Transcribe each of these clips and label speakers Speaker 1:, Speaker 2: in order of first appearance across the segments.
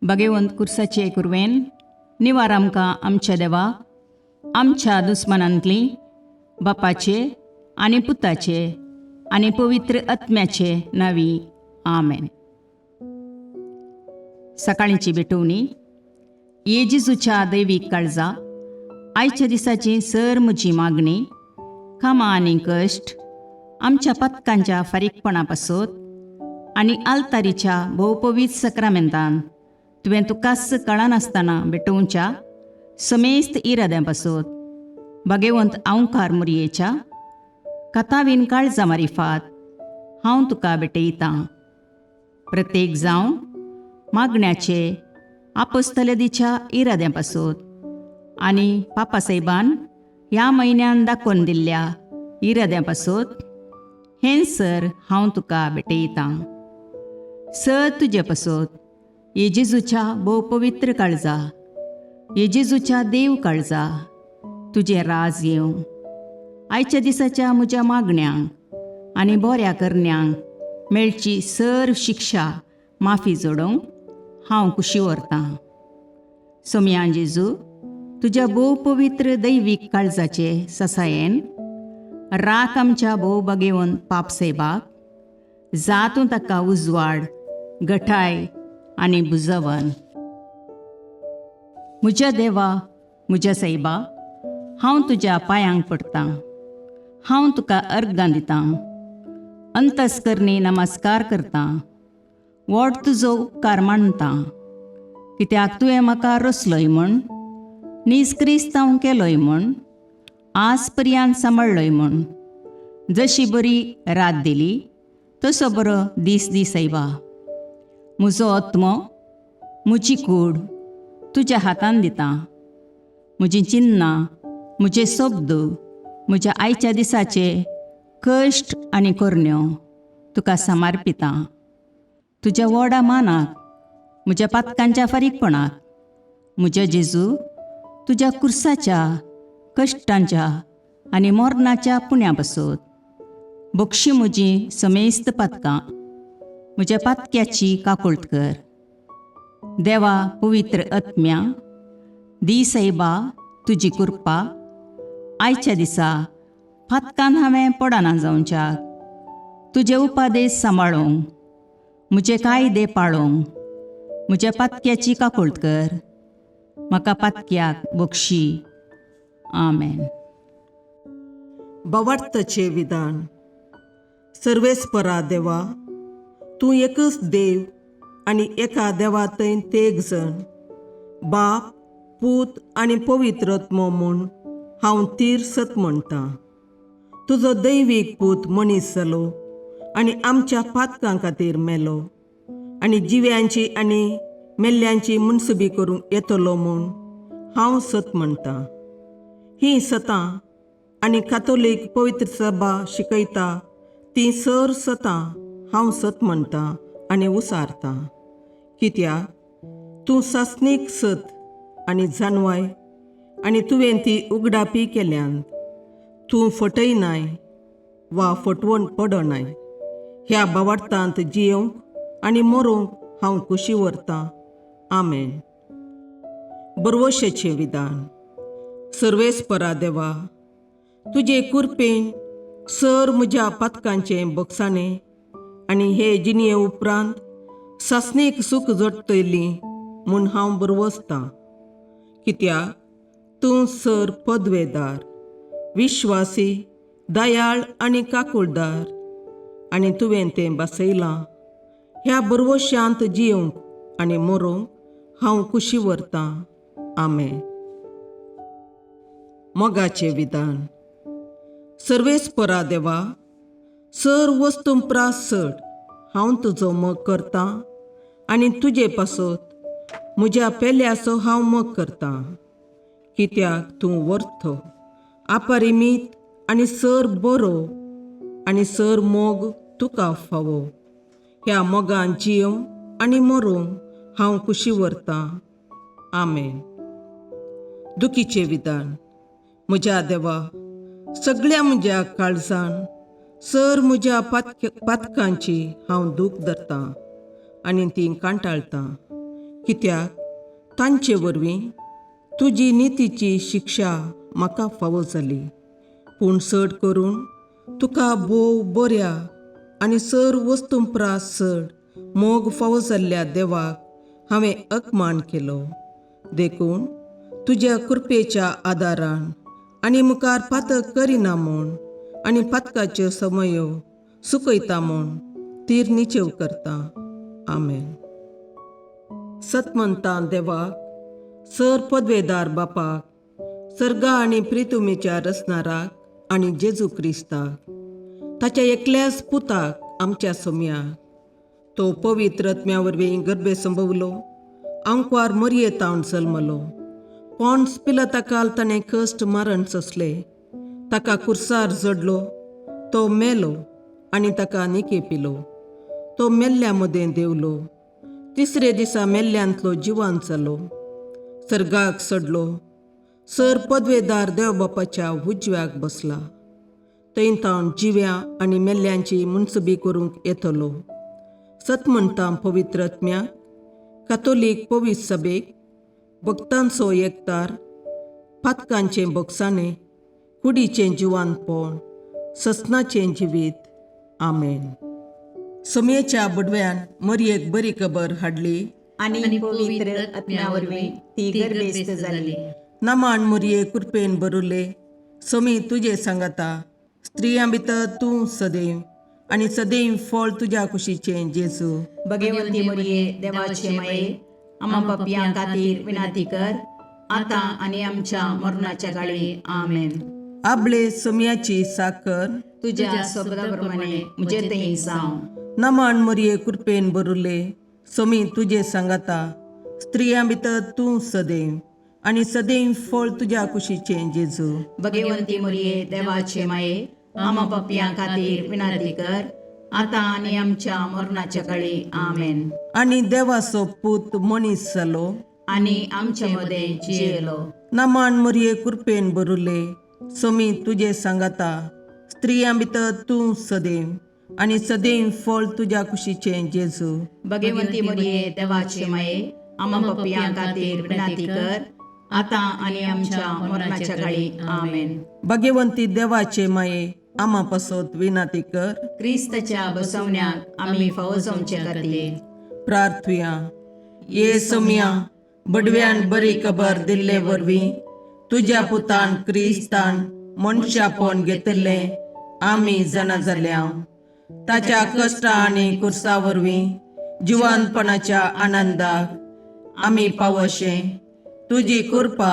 Speaker 1: भगेवंत कुर्साचे कुरवेन निवार आमकां आमच्या देवा, आमच्या दुस्मानांतली बापाचे आनी पुताचे आनी पवित्र आत्म्याचे नावी, आमेन. सकाळीची भेटवणी. ये जेजूच्या दैवीक काळजा, आयच्या दिसाची सर म्हजी मागणी, कामां आनी कश्ट आमच्या पथकांच्या फारीकपणा पासत आनी आल्तारीच्या भोवपवीत सक्रामेंतान तुवें तुकाच कळनासतना भेटोवच्या समेस्त इराद्यां पासत भगेवंत आंवकार मुरयेच्या कथावीन काळजा मारिफात हांव तुका भेटयतां. प्रत्येक जावन मागण्याचे आपोस्तलदीच्या इराद्यां पासत आनी पापासाहेबान ह्या म्हयन्यान दाखोवन दिल्ल्या इराद्यां पासत हें सर हांव तुका भेटयतां. सर तुजे पासत ये जेजूच्या भोव पवित्र काळजा, ये जेजूच्या देव काळजा, तुजें राज येवं. आयच्या दिसाच्या म्हज्या मागण्यांक आनी बऱ्या करण्यांक मेळची सर शिक्षा माफी जोडोवंक हांव कुशी व्हरतां. सोमयान जेजू, तुज्या भोव पवित्र दैवीक काळजाचे ससायेन राख आमच्या भोव बगेवन पाप सेबाक, जातूं ताका उजवाड, गठाय आनी बुजवन. म्हज्या देवा, म्हज्या सायबा, हांव तुज्या पांयांक पडटां. हांव तुका अर्गां दितां, अंतस्करणी नमस्कार करतां, व्हड तुजो उपकार मानतां, कित्याक तुवें म्हाका रचलोय म्हूण, नीज क्रिस्तांव केलोय म्हूण, आज पर्यंत सांबाळ्ळोय म्हूण. जशी बरी रात दिली तसो बरो दीस दी सायबा. म्हजो आत्मो, म्हजी कूड तुज्या हातान दितां. म्हजीं चिन्नां, म्हजे शब्द, म्हज्या आयच्या दिसाचे कश्ट आनी करण्यो तुका समर्पितां. तुज्या व्हडा मानाक, म्हज्या पातकांच्या फारीकपणाक, म्हज्या जेजू, तुज्या कुर्साच्या कश्टांच्या आनी मरणाच्या पुण्या पासत बक्षी म्हजी समेस्त पातकां. म्हज्या पातक्याची काकुळट कर. देवा, पवित्र आत्म्या, दी सायबा तुजी कृपा आयच्या दिसा पातकान हांवें पडना जावच्याक, तुजे उपादेश सांबाळूंक, म्हजे कायदे पाळूंक. म्हज्या पातक्याची काकुळट कर. म्हाका पातक्याक बक्षी. आमेन.
Speaker 2: भावार्थाचें विधान. सर्वेस्परा देवा, तूं एकच देव आनी एका देवा थंय तेग जण, बाप, पूत आनी पवित्र आत्मो म्हूण हांव तीर सत म्हणटा. तुजो दैवीक पूत मनीस जालो आनी आमच्या पातकां खातीर मेलो आनी जिव्यांची आनी मेल्ल्यांची मुनसुबी करूंक येतलो म्हूण हांव सत म्हणटा. हीं सतां आनी कातोलीक पवित्र सभा शिकयता ती सर सतां हांव सत म्हणटा आनी उसारता, कित्याक तूं सासणीक सत आनी जाणवाय आनी तुवें ती उगडापी केल्यान. तूं फटयनाय वा फटवण पडनाय. ह्या भावार्थांत जियोवंक आनी मरोंक हांव कुशी व्हरतां. आमेन. बरवशेचें विधान. सर्वेस्परा देवा, तुजे कुरपेन सर म्हज्या पातकांचें बक्षाणें आनी हे जिणये उपरांत सासणीक सूख जोडटली म्हूण हांव बरवसतां, कित्याक तूं सर पदवेदार, विश्वासी, दयाळ आनी काकुळदार आनी तुवें तें बसयलां. ह्या बरवशांत जियोवंक आनी मरोंक हांव कुशी व्हरतां. आमेन. मोगाचें विधान. सर्वेस्परा देवा, सर वस्तू प्रास चड हांव तुजो मोग करतां आनी तुजे पासत म्हज्या पेल्याचो हांव मोग करतां, कित्याक तूं वर्थ, अपरिमीत आनी सर बरो आनी सर मोग तुका फावो. ह्या मोगान जियोवंक आनी मरोंक हांव कुशी व्हरतां. आमेन. दुखीचें विधान. म्हज्या देवा, सगळ्या म्हज्या काळजान सर म्हज्या पातकांची हांव दूख धरतां आनी ती कांटाळटां. कित्याक तांचे वरवीं तुजी नितीची शिक्षा म्हाका फावो जाली. पूण चड करून तुका भोव बऱ्या आनी सर वस्तूं प्रास चड मोग फावो जाल्ल्या देवाक हांवें अपमान केलो. देखून तुज्या कृपेच्या आदारान आनी मुखार पातक करिना म्हूण आनी पातकाच्यो समयो सुकयता म्हूण तीर निचेव करता. आमेन. सतमंतां देवाक, सर पदवेदार बापाक, सर्गा आनी प्रितुमेच्या रचणाराक आनी जेजू क्रिस्ताक, ताच्या एकल्याच पुताक आमच्या सोम्याक, तो पवित्र आत्म्या वरवीं गर्भे संभवलो, आंकवार मरयेतावन जल्मलो, पोंड्स पिलताकाल ताणें कश्ट मरण सोंसले, ताका कुर्सार जडलो, तो मेलो आनी ताका निके पिलो, तो मेल्ल्या मदें देंवलो, तिसरे दिसा मेल्ल्यांतलो जिवान जालो, सर्गाक सडलो, सर पदवेदार देव बापाच्या उजव्याक बसला, थंय तावन जिव्या आनी मेल्ल्यांची मुनसबी करूंक येतलो. सत म्हणटा पवित्र आत्म्याक, कातोलीक पवित्र सभेक, भक्तांचो एकतार, पातकांचें बोगसाणें, कुडीचें जिवानपण, ससनाचें जिवीत. आमेन. सोमयेच्या बडव्यान मरयेक बरी खबर हाडली
Speaker 1: आनी पवित्र आत्म्या वरवीं ती गर्भेस्त जाली.
Speaker 2: नमान मुरये कृपेन बरुले, सोमी तुजे सांगाता, स्त्रियां भितर तूं सदैव आनी सदैव फळ तुज्या कुशीचें जेजू.
Speaker 1: भगवंती मरिये, देवाचे माये, आमा पापयां खातीर विनंती कर, आतां आनी आमच्या मरणाच्या काळी. आमेन.
Speaker 2: आबळे सोमयाची साकर
Speaker 1: तुज्या शब्दा प्रमाणे म्हजे थंय जावं.
Speaker 2: नमान मुरये कृपेन बरुले, सोमी तुजे सांगाता, स्त्रियां भितर तूं सदैव आनी सदैव फळ तुज्या कुशीचें जेजू.
Speaker 1: भगवंती मरिये, देवाचे माये, आमा पापयां खातीर विनंती कर, आतां आनी आमच्या मरणाच्या काळी. आमेन.
Speaker 2: आनी देवाचो पूत मनीस जालो
Speaker 1: आनी आमचे मदें जियेलो.
Speaker 2: नमान मुरये कृपेन बरुले, सोमी तुजे सांगाता, स्त्रियां भितर तूं सदैव आनी सदैव फळ तुज्या कुशीचें जेजू.
Speaker 1: भगवंती मरिये, देवाचे माये, आमा पापयां खातीर विनंती कर, आतां आनी आमच्या मरणाच्या काळी. आमेन.
Speaker 2: भगवंती देवाचे माये, आमा पासत विनंती कर.
Speaker 1: क्रिस्ताच्या बसवण्याक आमी फावो जावचे खातीर.
Speaker 2: प्रार्थुया. ये सोमया, बडव्यान बरी खबर दिल्ले वरवीं तुज्या पुतान क्रिस्तान मनशापण घेतिल्लें आमी जाणा जाल्या. ताच्या कश्टा आनी कुर्सा वरवीं जिवानपणाच्या आनंदाक आमी पावशे तुजी कृपा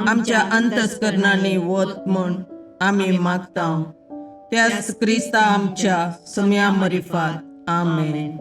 Speaker 2: आमच्या अंतस्करणांनी वत म्हूण आमी मागता, त्याच क्रिस्ता आमच्या सम्या मरिफात. आमेन.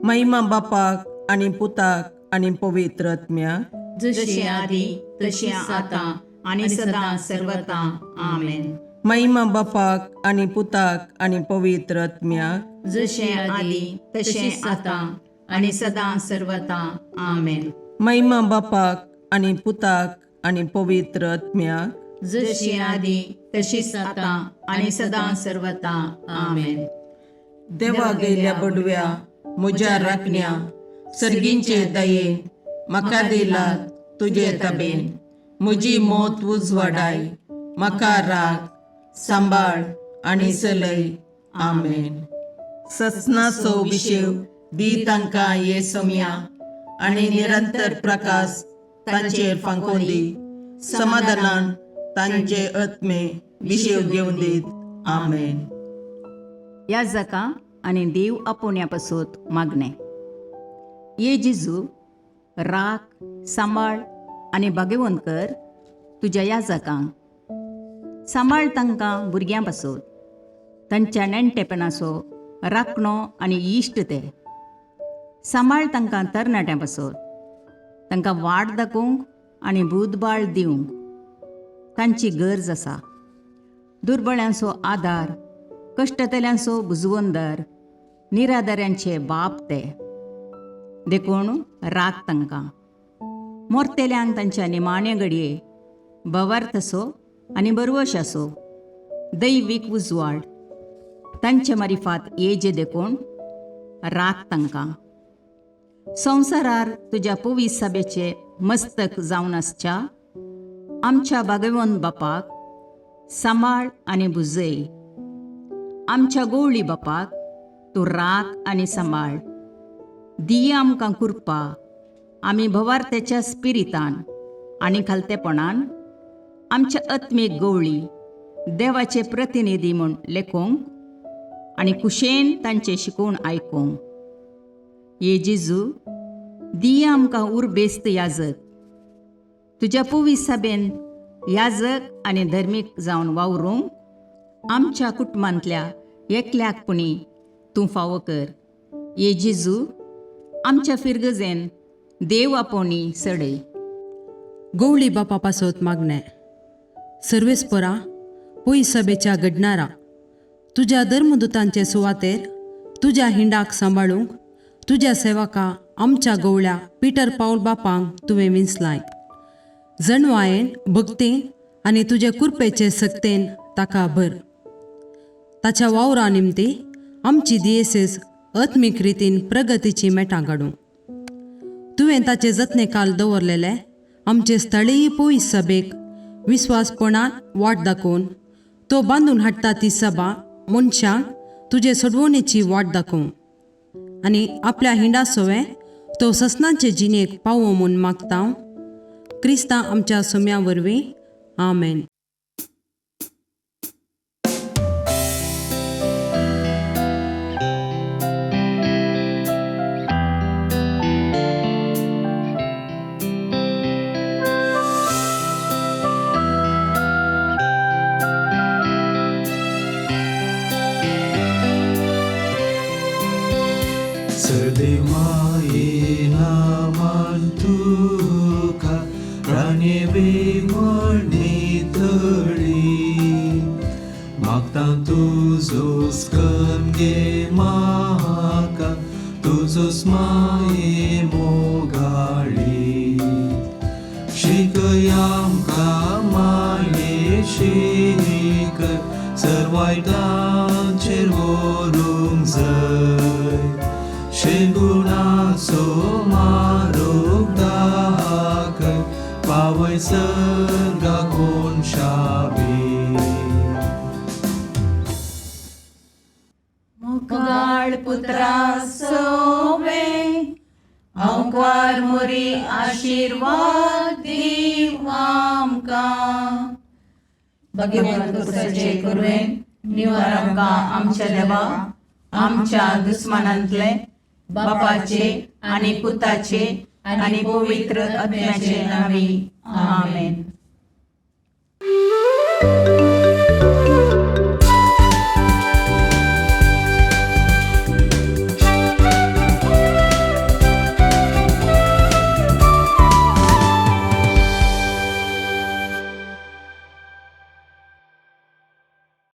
Speaker 2: महिमा बापाक आनी पुताक आनी पवित्र आत्म्याक,
Speaker 1: जशी आदी तशी आतां आनी सदां सर्वता. आमेन.
Speaker 2: महिमा बापाक आनी पुताक आनी पवित्र आत्म्याक,
Speaker 1: जशें आदी तशें आतां आनी सदां सर्वता. आमेन.
Speaker 2: महिमा बापाक आनी पुताक आनी पवित्र आत्म्याक,
Speaker 1: जशी आदी तशीच आतां आनी सदां सर्वता. आमेन.
Speaker 2: देवा गेल्या बडव्या म्हज्या राखण्या, सर्गींचे दयेन म्हाका दिला तुजे तबेन, म्हजी मोत उजवाडाय, म्हाका राख, सांबाळ आनी चलय. आमेन. ससनाचो विशेव दी तांकां ये सोम्या आनी निरंतर प्रकाश तांचेर फांकोवन दी, समाधानान तांचे आत्मे विशेव घेवन दीत. आमेन.
Speaker 1: ह्या जाका आनी देव आपोवण्या पासत मागणें. ये जेजू, राख, सांबाळ आनी भाग्यवंत कर तुज्या ह्या जाकांक. सांबाळ तांकां भुरग्यां पासत, तांच्या नेणटेपणाचो राखणो आनी इश्ट ते. सांबाळ तांकां तरणाट्यां पासत, तांकां वाट दाखोवंक आनी बुदबाळ दिवंक तांची गरज आसा. दुर्बळ्यांचो आदार, कश्टतल्यांचो बुजवंदर, निराधाऱ्यांचे बाप ते, देखून राख तांकां. मोरतेल्यांक तांच्या निमाण्या घडये भवार्थ आसो आनी बरवश आसो, दैवीक उजवाड तांचे मारिफात येजे, देखून राख तांकां. संवसारार तुज्या पवीस सभेचे मस्तक जावन आसच्या आमच्या भागवंत बापाक सांबाळ आनी भुजय. आमच्या गोवळी बापाक तूं राख आनी सांबाळ. दिया आमकां कृपा आमी भवार्थ्याच्या स्पिरितान आनी खालतेपणान आमच्या आत्मीक गवळी देवाचे प्रतिनिधी म्हूण लेखूंक आनी कुशेन तांचें शिकोवन आयकूंक. ये जेजू, दिया आमकां उर्बेस्त याजक, तुज्या पवीस सभेन याजक आनी धर्मीक जावन वावरूंक आमच्या कुटुंबांतल्या एकल्याक पुणी तूं फावो कर. ये जेजू, आमच्या फिरगजेन देव आपोवणी सडय.
Speaker 3: गवळी बापा पासत मागणें. सर्वेस्परा पय सभेच्या घडणारा तुज्या धर्मदुतांचे सुवातेर तुज्या हिंडाक सांबाळूंक तुज्या सेवका आमच्या गवळ्या पिटर पावल बापांक तुवें विंचलाय. जणवायेन भक्तीन आनी तुजे कुरपेचे सक्तेन ताका भर. ताच्या वावरा निमती आमची दियेसेस आत्मीक रितीन प्रगतीची मेटां काडूं. तुवें ताचे जतने काल दवरलेले आमचे स्थळीय पयस सभेक विस्वासपणान वाट दाखोवन तो बांदून हाडटा ती सभा मनशांक तुजे सोडवणेची वाट दाखोवं आनी आपल्या हिंडा सोवे तो ससनाचे जिणेक पावो म्हूण मागता क्रिस्ता आमच्या सोम्या वरवीं. आमेन.
Speaker 4: सर्देवाये नामान तुका राणे बेमणी तळी मागता तुजो स्कन गे म्हाका तुजो माये मोगाळी शिकय आमकां माये शिक सर्वायतांचेर व्हरूंक जाय शेगुणाचो मारूक दाखय पावय सर्गा कोनशाबी.
Speaker 1: मोगाळ पुत्रा सोवे अंकार मोरी आशिर्वाद दीव आमकां. भगवंत पुरुषाचे कुरवेन निवार आमकां आमच्या देवा आमच्या दुस्मानांतले बापाचे आनी पुताचे आनी पवित्र आत्म्याचे नावी. आमेन.